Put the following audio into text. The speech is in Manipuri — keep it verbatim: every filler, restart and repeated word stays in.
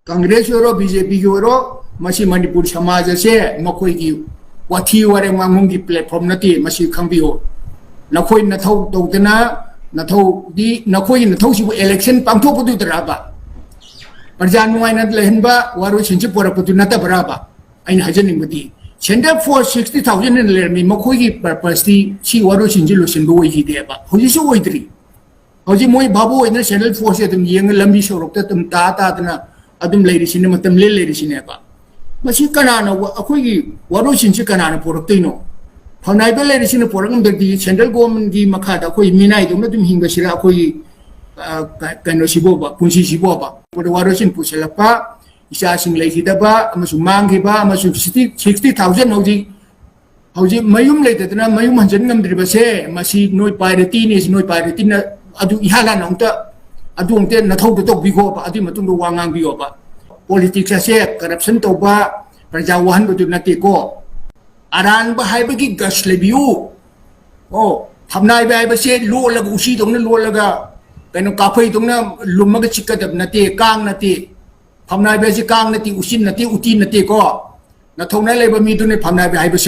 ꯀꯪꯒ꯭ꯔꯦꯁꯀꯤ ꯑꯣꯏꯔꯣ, ꯕꯤ ꯖꯦ ꯄꯤꯒꯤ ꯑꯣꯏꯔꯣ, ꯃꯁꯤ ꯃꯅꯤꯄꯨꯔ ꯁꯃꯥꯖ ꯑꯁꯦ ꯃꯈꯣꯏꯒꯤ ꯋꯥꯊꯤ ꯋꯥꯔꯦꯝ ꯉꯥꯡꯐꯝꯒꯤ platform ꯅꯠꯇꯦ, ꯃꯁꯤ ꯈꯪꯕꯤꯌꯨ꯫ ꯅꯈꯣꯏ ꯅꯊꯧ ꯇꯧꯗꯅ, ꯅꯊꯧꯗꯤ, ꯅꯈꯣꯏꯒꯤ ꯅꯊꯧꯁꯤꯕꯨ election ꯄꯥꯡꯊꯣꯛꯄꯗꯨꯗꯔꯕ? ꯄ꯭ꯔꯖꯥ ꯅꯨꯡꯉꯥꯏꯅ ꯂꯩꯍꯟꯕ ꯋꯥꯔꯣꯏꯁꯤꯟꯁꯤ ꯄꯨꯔꯛꯄꯗꯨ ꯅꯠꯇꯕ꯭ꯔꯕ? ꯑꯩꯅ ꯍꯥꯏꯖꯅꯤꯡꯕꯗꯤ, central force sixty thousand ꯍꯦꯟꯅ ꯂꯩꯔꯝꯃꯤ, ꯃꯈꯣꯏꯒꯤ purpose ꯇꯤ ꯁꯤ ꯋꯥꯔꯣꯏꯁꯤꯟꯁꯤ ꯂꯣꯏꯁꯤꯟꯕ ꯑꯣꯏꯈꯤꯗꯦꯕ, ꯍꯧꯖꯤꯛꯁꯨ ꯑꯣꯏꯗ꯭ꯔꯤ꯫ ꯍꯧꯖꯤꯛ ꯃꯣꯏ ꯚꯥꯕꯨ ꯑꯣꯏꯅ central force ꯁꯦ ꯑꯗꯨꯝ ꯌꯦꯡꯉ ꯂꯝꯕꯤ ꯁꯣꯔꯣꯛꯇ ꯑꯗꯨꯝ ꯇꯥ ꯇꯥꯗꯅ ꯑꯗꯨꯝ ꯂꯩꯔꯤꯁꯤꯅꯦ, ꯃꯇꯝ ꯂꯦꯟ ꯂꯩꯔꯤꯁꯤꯅꯦꯕ꯫ ꯃꯁꯤ ꯀꯅꯥꯅ ꯋꯥ-, ꯑꯩꯈꯣꯏꯒꯤ ꯋꯥꯔꯣꯏꯁꯤꯟꯁꯤ ꯀꯅꯥꯅ ꯄꯨꯔꯛꯇꯣꯏꯅꯣ? ꯐꯝꯅꯥꯏꯕ ꯂꯩꯔꯤꯁꯤꯅ ꯄꯨꯔꯛꯉꯝꯗ꯭ꯔꯗꯤ central government ꯀꯤ ꯃꯈꯥꯗ ꯑꯩꯈꯣꯏ ꯃꯤꯅꯥꯏꯗꯧꯅ ꯑꯗꯨꯝ ꯍꯤꯡꯕꯁꯤꯔ ꯑꯩꯈꯣꯏꯒꯤ, ꯑ, ꯀ-, ꯀꯩꯅꯣꯁꯤꯕꯣꯕ, ꯄꯨꯟꯁꯤꯁꯤꯕꯣꯕ? ꯋꯥꯔꯣꯏꯁꯤꯟ ꯄꯨꯁꯤꯜꯂꯛꯄ, ꯏꯆꯥꯁꯤꯡ ꯂꯩꯈꯤꯗꯕ ꯑꯃꯁꯨꯡ ꯃꯥꯡꯈꯤꯕ ꯑꯃꯁꯨꯡ sixty, sixty thousand ꯍꯧꯖꯤꯛ, ꯍꯧꯖꯤꯛ ꯃꯌꯨꯝ ꯂꯩꯇꯗꯅ ꯃꯌꯨꯝ ꯍꯟꯖꯤꯟ ꯉꯝꯗ꯭ꯔꯤꯕꯁꯦ, ꯃꯁꯤ ꯅꯣꯏ priority ꯅꯤ, ꯅꯣꯏ priority ꯅ ꯑꯗꯨ ꯏꯍꯥꯟ ꯍꯥꯟꯅ ꯑꯃꯨꯛꯇ, ꯑꯗꯨ ꯑꯃꯨꯛꯇ ꯅꯊꯧꯗꯣ ꯇꯧꯕꯤꯈꯣꯕ, ꯑꯗꯨꯒꯤ ꯃꯇꯨꯡꯗ ꯋꯥ ꯉꯥꯡꯕꯤꯌꯣꯕ꯫ Politics ꯑꯁꯦ corruption ꯇꯧꯕ, ꯄ꯭ꯔꯖꯥ ꯋꯥꯍꯟꯕꯗꯨ ꯅꯠꯇꯦꯀꯣ꯫ ꯑꯔꯥꯟꯕ ꯍꯥꯏꯕꯒꯤ guts ꯂꯩꯕꯤꯌꯨ꯫ ꯑꯣ, ꯐꯝꯅꯥꯏꯕ ꯍꯥꯏꯕꯁꯦ ꯂꯣꯠꯂꯒ, ꯎꯆꯤꯗꯧꯅ ꯂꯣꯠꯂꯒ, ꯀꯩꯅꯣ, ꯀꯥꯐꯩꯗꯧꯅ ꯂꯨꯝꯃꯒ ꯆꯤꯛꯀꯗꯕ ꯅꯠꯇꯦ, ꯀꯥꯡ ꯅꯠꯇꯦ꯫ ꯐꯝꯅꯥꯏꯕ ꯍꯥꯏꯁꯦ ꯀꯥꯡ ꯅꯠꯇꯦ, ꯎꯆꯤ ꯅꯠꯇꯦ, ꯎꯇꯤ ꯅꯠꯇꯦꯀꯣ꯫ ꯅꯊꯧꯅꯥ ꯂꯩꯕ ꯃꯤꯗꯨꯅ ꯐꯝꯅꯥꯏꯕ ꯍꯥꯏꯕꯁꯦ꯫